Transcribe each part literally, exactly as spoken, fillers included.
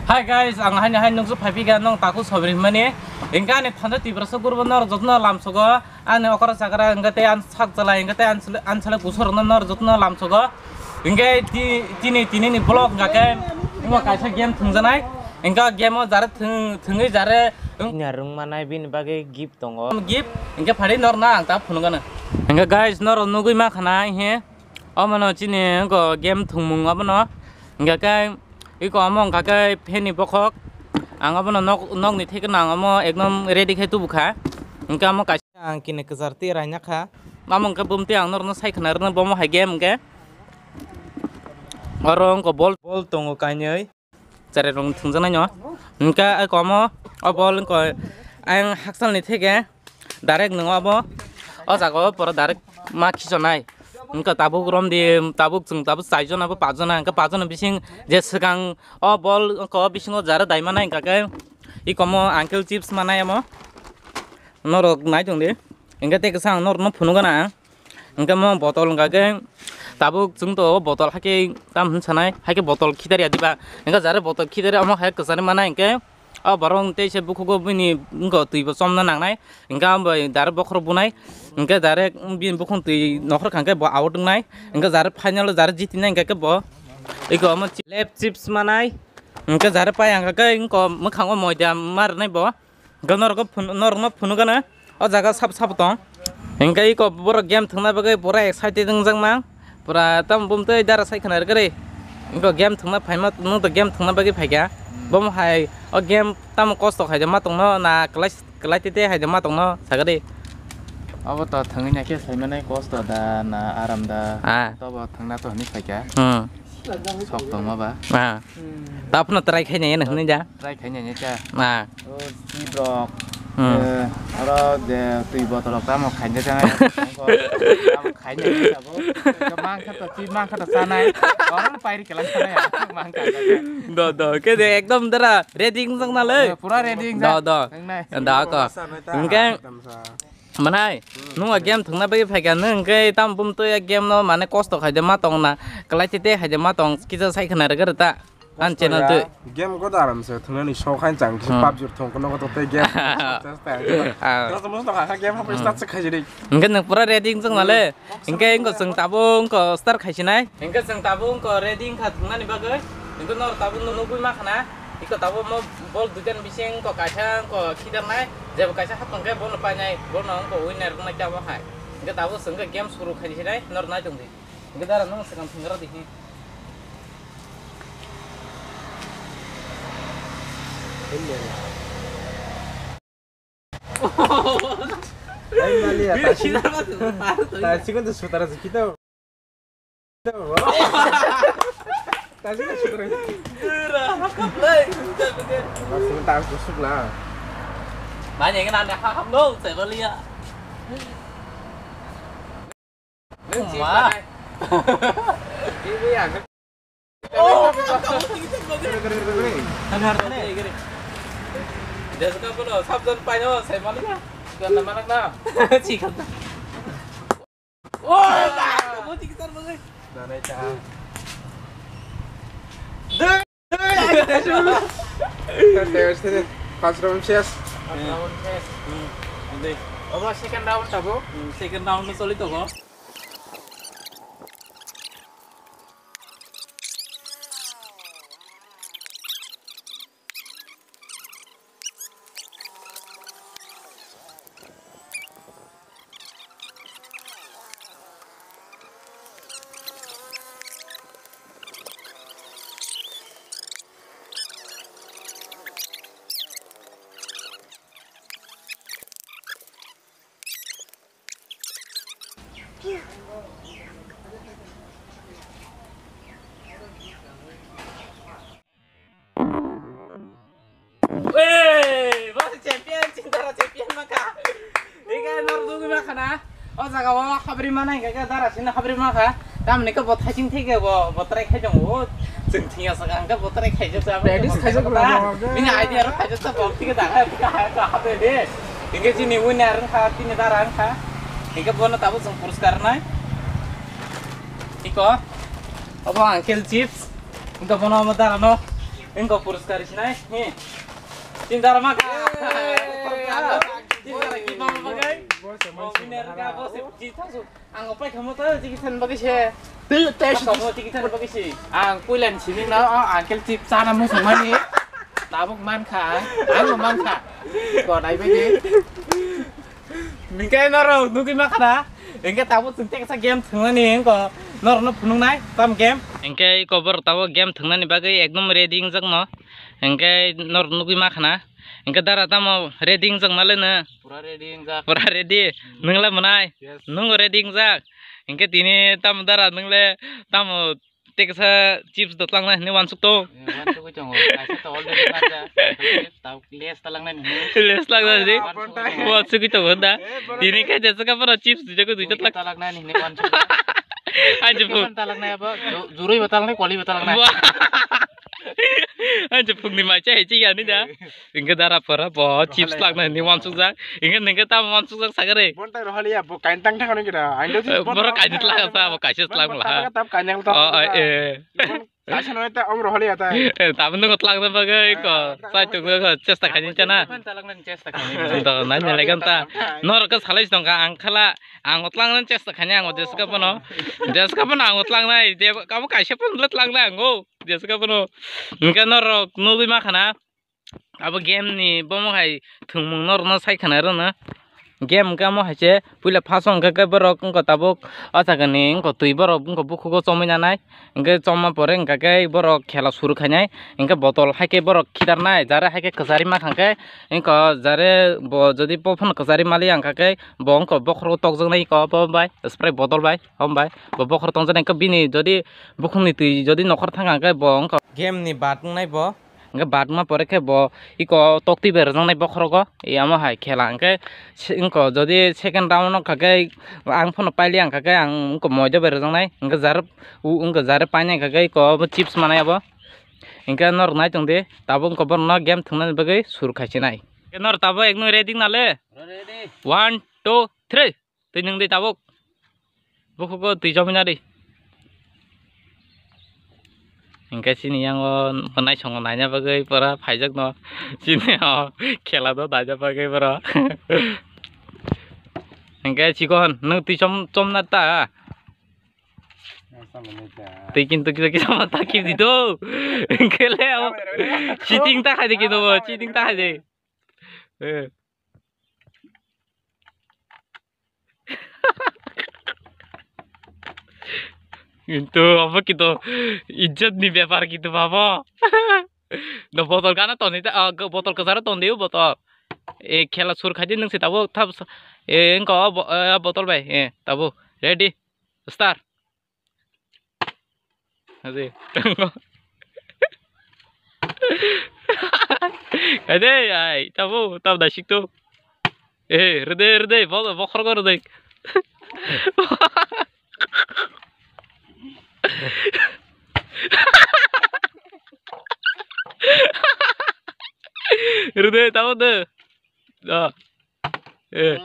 Hi guys, ang haini hai nukjak phai phika nong taku sobri hwnmani. Hingke ani thanda Tiprasa gurbo nor jotno lamsogo. Ani okora chakra hingke tei an sak chalai hingke tei an sele, an sele kusor no nor jotno lamsogo. Hingke ti-, tini, tini ni vlog hingke imo kaisa game thwngjanai. Hingke game o jare thwng-, thwngwi jare. Nya rwngmanai bini bagwi gift tongo. Gift hingke phari nor na ang ta phunukano. Hingke guys, nor nugwi ma khana he. Omono chini wngkha game thwngmung obono. Hingkha khe iko omo wngkha khe fan ni bokhok. Ang obono nok, nokni theke no ang omo ekdom ready khe tubukha. Hingkha omo kaisa ang kini kwchar twi raina kha. Omo wngkha bumtwi ang norokno sai khna rwna bomo hai game hingkhe. Oro wngkha ball, ball tongo kainwi. Cherai rok thwngjaknai no. Hingke ai komo o ball wngkha ang hakchal ni theke direct nung obo o jaga o pura direct ma khichonai. Hingke tabuk romdi tabuk chwng tabuk chaijon abo pajona hingke pajona bising je swkang o ball wngkha o bisingo jara dai manai hingka khe i komo uncle chips manai omo norok nai tongdi hingke tei kisa ang norokno phunukgana ang. Hingke mo botol hingka khe tabuk chwng to o botol hai khe tam hwn sanai, hai khe botol khitar ya diba? Hingke jare botol khitar ya, omo hai kwchani manai hingke o borok tei se bukhugo bini wngkha twi bo chomna nangnai. Hingke abo dare bokhorok bunai, hingke dare bini bukhung twi nokhor kha hingke bo out wngnai. Hingke jare final o jare jitinai hingke khe bo eko omo chi-, lep chips manai. Hingke jare pai hingke khe wngkha mwkhango moida ma rwnai bo. Hingke norokno phun-, norokno phunukgana o jaga sabo sabo tong. Hingke iko borok game thwngna bagwi pura excited wngjakma. Pura tamo bumtwi dara sai khna rwgwi. Iko game thwngna phaima, nwng to game thwngna bagwi phaikha. Hmm. Bomo hai o game tamo kosto khaida ma tongno na kwlai, kwlai tete haida ma tongno sagadi. Abo to thwngwi naikhe saimanai kosto da na aram da. Ah. Tobo thwngna to hwnwi phaikha. Hmm. Sok tongma ba. Ah. Hmm. Taphano try khaina ya hwnwi da. Try khaina ya cha. Ah. O chibrok. Hmm. Eh, oro je twi botol rok tamo khaina cha. Tamo khaina ya sabo. Mangkha to chi mangkha to sanai. Oro pairi kelang sanai. Mangkha. Do, do. Ke de ekdom dara ready wngjakna le. Eh, pura ready wngja. Do, do. Wngnai. Da ko. Hingke Manai, hmm, nung a game thwngna bagwi phaikha, nung hwnkhe tamo bumtwi a game no mane kosto khaide ma tong na, kwlai tete haide ma tong, kisa sai khna rwgwi rwta, an channel twi. Game ko da aram se thwngnani sok hain chang kisa, hmm, PUBG thwng kono ko tei game. Ah. Terus terus tong kha game hapre, hmm, start se khaijiri. Hwnkhe nung pura ready wng chwng nale, hmm, hwnkhe wngko chwng tabuk wngko start khaisinai. Hwnkhe chwng tabuk wngko ready wngkha thwngnani bagwi, hwnkhe nor tabuk nugwi ma khna. Iko tabuk mo bol duitan bising ko kaisa ko khidarnai, jebo kaisa hapang khe bono painai, bono wngkha winner wngnai tamo hai. Hingke tabuk chwng khe game suru khai sinai, nor nai tong di. Hingke dara nung swkang thwnggra di hi. Ai, mali ya, biri tasi, khidarma tu, taru tu. Tasi kan tu sutara se kita. Tasi kan sutara. Dura, hakap lai, bukan, bukan. Masih tak kusuk lah. Banyak yang nanya hakap lo, saya beli ya. Ma. Ini ya. Oh, ada harusnya. Dia suka apa lo? Sabdan payo, saya malu ya. Suka nama anak na. Cikap. Oh, ba, kamu cikap banget. Nanai cha. Dui. First round শেষ. First round শেষ. Obo second round tabo. Hmm, second round no choli tongo. Weh, bo champion, chintara champion maka. Ika nor dugwi maka na. O jaga o habri mana hingka khe dara sini habri maka. Tamni khe bo thaiching thike bo, bo try khai jong o. Chwng thingya saka hingka bo try khai jong sa. Practice khai jong sa. Bini idea ro khai jong sa bo thike da. Hingke chini winner wngkha, tini dara wngkha. Hingke bono tabuk chwng puraskar nai. Iko. Obo uncle chips. Hingke bono omo dara no. Engko puraskar sinai. He. Tin dara maka. Tin dara ki mama bagai. Mo winner ka bo se ji thasu. Ang opai khamu ta ji kisan bagai se. Tei tei. Mo ji kisan bagai se. Ang puilan sini no, oh, uncle chip sana mo sumani. Tabuk man kha. Ang man kha. Ko nai bagai. Hingke norok nugwi mankha na, hingke tabuk chwng teksa game thwngnani hingko norokno phunuknai tam game. Hingke iko borok tabuk game thwngnani bagwi ekdom ready wngjak no. Hingke norok nugwi mankha na. Hingke dara tamo ready wngjak nalai no? Pura ready wngjak. Pura ready. Nwngla mwnai? Yes. Nwng ready wngjak. Hingke tini tamo dara nwngle tamo Teksa chips do tlangnai hinwi wansuk to. Eh, wansugwi tongo. Kaisa to already barja. Chips tau less talangnai hinwi. Less talangnai di. Wansugwi tongo. Wansugwi tongo da. Eh, borok. Tini khe jesa ka pura chips duita ko duita Duita tlang. Talangnai hinwi wansuk. Anjupuk. Talangnai abo. Ju-, jurui bo talangnai, koli bo talangnai. Wah. Anjupuk ni mai chai chi ya ni da. Eh. Hingke dara pora bo chips Rohole. Tlangnai hinwi wansukjak. Hingke ningke tamo wansukjak sagare. Bontai rohole ya, bo kain tang thang nang kira. Ain do Eh, chips bon borok tang kain thang tlang thang sa, thang. Bo kaisa Bon tlang tang la. Thang thang kain tang Oh, thang. Eh. Bon kaisa no ta ong rohole ya ta. Eh, tamo nung tlang thang bagwi ko. Ah, Sai tung ko chesta khaini chana. Bon tang thang chesta khaini. To nai nai kan ta. Nor ka salai tong ka ang khala. Ang tlang nang chesta khaini ang jeska bono. Jeska bono ang tlang nai. Je kamo kaisa pon le tlang nai ang o. Jeska bono. Ningke norok nugwi ma khana. Abo game ni bomo hai thwngmung norokno sai khna rwna. Game wngkha omo hai se puila first o hwnkha khe borok wngkha tabuk o jaga ni wngkha twi borok wngkha bukhugo chomwi nanai. Hwnkhe choma pore hwnkha khe borok khela suru khainai. Hwnkhe botol hai khe borok khitarnai, jare hai khe kwchari ma khang khe wngkha jare bo jodi bo phano kwchari maliya wngkha khe bo wngkha bokhoro tokjaknai khe obo bai spray botol bai hom bai bo bokhoro tongjaknai khe bini jodi bukhukni twi jodi nokhor thang kha khe bo wngkha game ni bat wngnai bo. Hingke batma pore khe bo iko toktwi bai rwjaknai bokhorogo, yamo hai khela hingke se-, wngko jodi second round wngkha khe ang phano pailiya wngkha khe ang wngko moido bai rwjaknai, hingke jar u-, wngkha jar paina wngkha khe iko obo chips manai abo. Hingke norok nai tongdi, tabuk wngkha borokno game thwngnani bagwi sur khaisinai. Norok tabuk ekno ready nale? Ready. One, two, three. Twi nwng di tabuk. Bukhugo twi chomina di. Hingke chini yango naisongo naina bagwi pura phaijak no. Chini o khela do naina bagwi pura. Hingke chikon nwng twi chom, chomna ta. Twi kintu kisa kisa ma ta ki di do. Hingke le o. Cheating ta khai di kintu bo, cheating ta khai di. Eh. Kintu abo kintu ijjot ni bepar kintu babo. No botol gana toni ta, ah, botol kwcharo toni o botol. E khela sur khaidi nwng se tabuk thap sa-, e wngkha o bo-, eh, botol bai, eh, tabuk ready, start. Ade. Ade, ai, tamo, tam da sikto. Eh, rede, rede, bo, bo khorgo rede. Rede, tamo de. Da. Eh.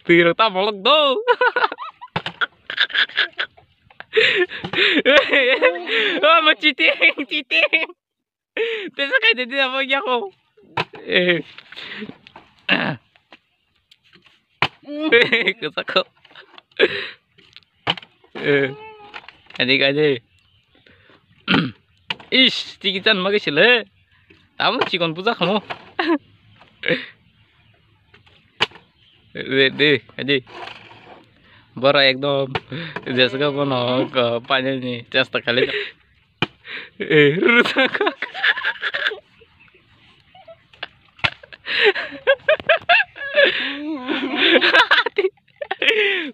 Twi rok ta bolok do. Oh, mo cheating, cheating. Tesa kai de dia mo ya ko. Eh. Kesa ko. Eh. Ani kai de. Ish, tiki chan magi sile. Tamo chikon puja khamo. De, de, aji. Bora ekdom jeska bono ko pani ni chesta khali. Eh, rusa ko.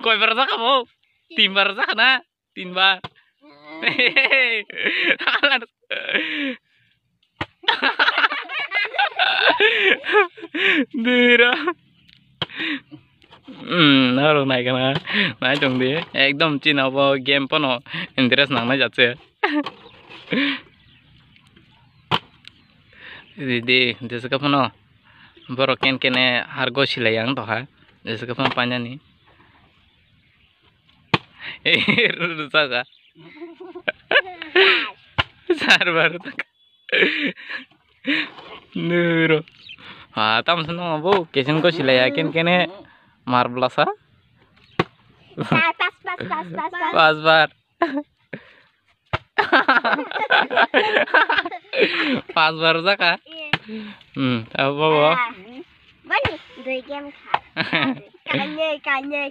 Koi bar sa khamo? Tin bar sa khana? Tin ba. Dira. Hmm, norok nai kana. Nai tong di. Ekdom chini bo game pono interest nangnai jatse. Di, di, jeska pono. Borok ken kene hargo silai yang toha. Jeska pono painani. Rusa ka. Char bar. Nuro. Ha, tam sano bo, kesin ko silai ya, ken kene mar blasa. Pas, pas, pas, pas, pas, pas. Pas bar. Pas bar jaka. Iya. Hmm, apa bo? Ah. Bani, dui game kha. Kanye, kanye.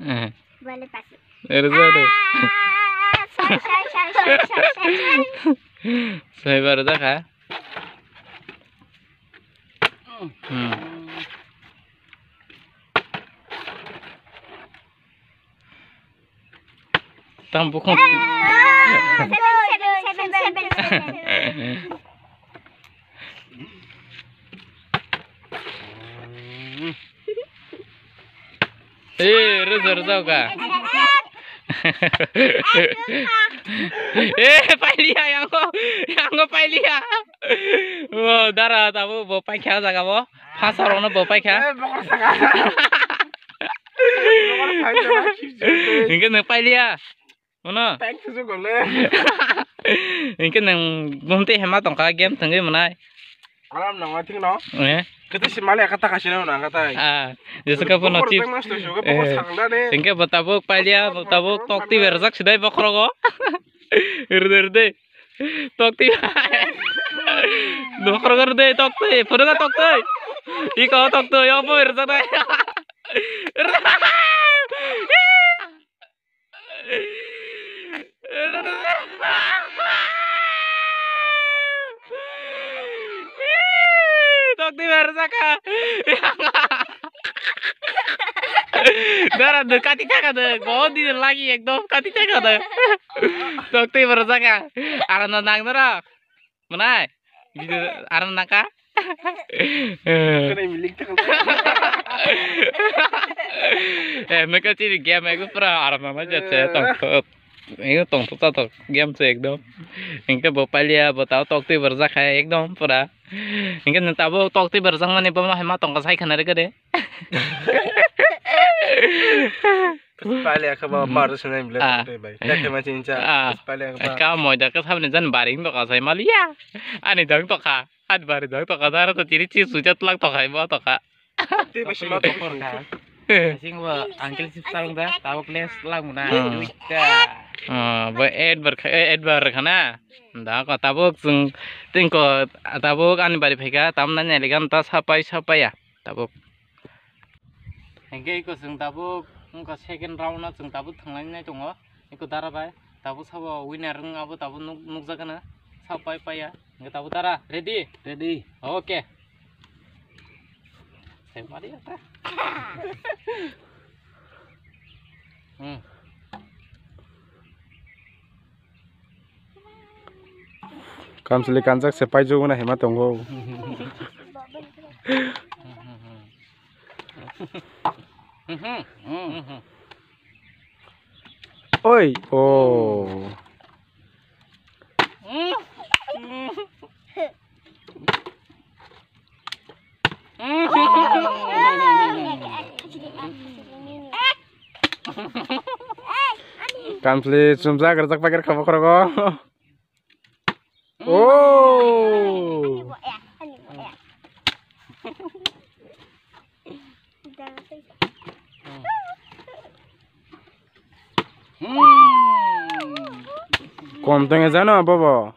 Eh. Bale pas. Erza de. Ah, sai, sai, sai. Sai bar jaka. Hmm. Tang bukhung. Ah, seven, seven, seven, seven, seven. Eh, rwjak, rwjak ka. Eh, pailiya, yango, yango pailiya. Oh, dara, tabo, bo paikha jaga bo. Phasarokno bo paikha. Eh, bokol saka. Bokol saka, bokol saka. Hinkhe nwng pailiya. Ono. Thank you, Jogole. Hinkhe nwng bumtwi hema tongkha, game thwngwi mwnai. Aram nangma thik no. Eh. Kete si mali aka taka sino na aka tai. Ah, jesa ka bono tip. Bokhorok tang mas to suka bokhorok sangda ne. Hinkhe bo tabuk pailiya, bo tabuk tok twi berjak sidai bokhorogo. Rwdai, rwdai. Tok twi. Bokhorogo rwdai, tok twi. Phunukgo tok twi. Iko tok twi, obo berjak nai. Tokti bar saka. Dara de kati taka de, go di lagi ekdom kati taka de. Tokti bar saka. Arana nang dara. Manai, video arang nangka. Kena milik tak. Eh, mereka ciri game aku pura arang nama aja, tong. Ini tong tuh, tuh game sih ekdom. Engke bo palia, bo tau tok twi berjak hai ekdom pura. Engke nang tabo tok twi berjak mani bo ma hema tong ka sai khana re kade. Palia kha ba mar se nai bile. Ah. Tei bai. Tei khe ma chincha. Ah. Palia kha ba. Ka moida ka sabni jan baring to ka sai malia. Ani dang to ka. At bari dang to ka dara to tiri chi suja tlak to khai ba to ka. Tei bai sima to ka. Sing ba uncle sip sarung da. Tabuk les lang muna. Hmm. Duita. Ah, ba et bar kha, et bar kha na. Da ko tabuk sung ting ko tabuk ani bari phaika tam na ne ligan ta sapai sapai ya. Tabuk. Hingke iko chwng tabuk wngkha second round o chwng tabuk thwnglainai tongo. Iko dara bai tabuk sabo winner wng abo tabuk nuk-, nukjakgana. Sabo pai paiya. Hingke tabuk dara ready? Ready. Okay. Sai mari ya ta. Hmm. Kamsili kanjak se paijuguna hima tongo. Oi, oh. Kamsli chumjak rijak paikar kha bokhorogo. Oh. Kom tong jano bobo.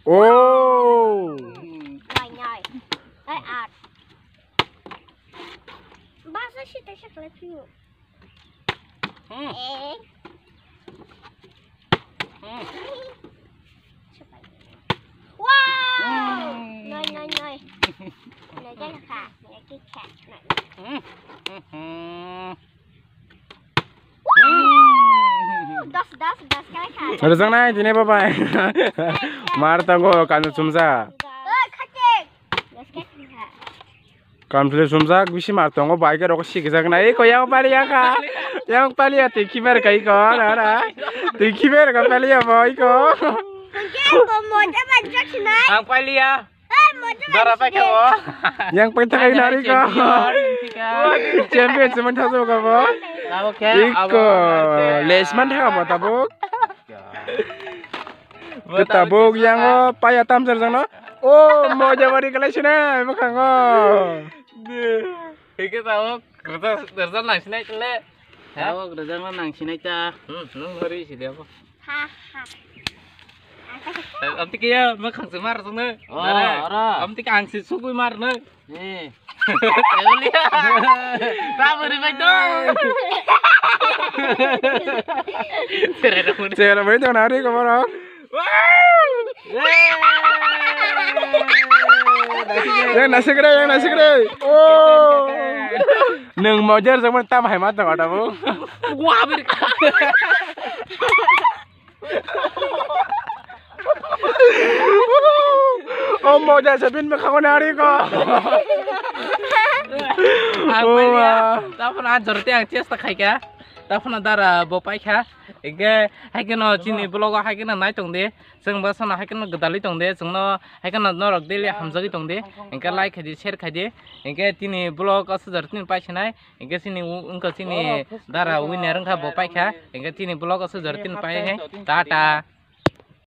Oh. Noi, noi. Oi, at. Basa sita sakla piu. Hmm. Eh. Hmm. Wow. Hmm. Noi, noi, noi. Noi, noi, kha. Noi, noi, kha. Noi. Hmm. Hmm. Dos, dos, dos kali kha. Rijak nai tini babai. Mar tango kanu chumja. Oi, khatik. Dos kali kha. Kamsli chumjak bisi mar tongo bai ke rok sikijak nai ko yang pali ya kha. Yang pali ya tiki ber kai ko na na. Tiki ber ka pali ya boy ko. Khatik ko moja bajak sinai. Ang pali ya. Dara paikha bo. Yang paithakai nari ko. Champion, champion se mantha jo ka bo. Iko, lesman thaka mo tabuk. Ke tabuk yango paya tamsar jangno. O, moja bari kalai sine, bwkhango. Hike tabuk, kerja, kerja nang sinai kele. Ha? Tabuk kerja nang sinai ta. Hmm, nung hari sini apa? Ha, ha. Amtike ya, ma khangse mar sung ne. Oh, ora. Amtike ang si sugui mar ne. Eh. Taburi bai dong. Cera bai dong nari ko moro. Yang nasik re, yang nasik re. Oh. Nung mojar sama tam hai mata kata bu. Wah, bir. O moja se bin mekha ko nari ko. Ang Oh, pailiya, ma. Tapon a jorte ang chesta khaikha. Tapon dara bo paikha. Ege haikeno chini vlog o haikeno nai tong de. Chwng bo sono haikeno gwdalwi tong de. Chwngno haikeno norok daily hamjagwi tong de. Engke like khaidi, share khaidi. Engke tini vlog o sujor tini paisinai. Engke chini u-, wngkha chini dara winner wngkha bo paikha. Engke chini vlog o sujor tini pai hai. Tata.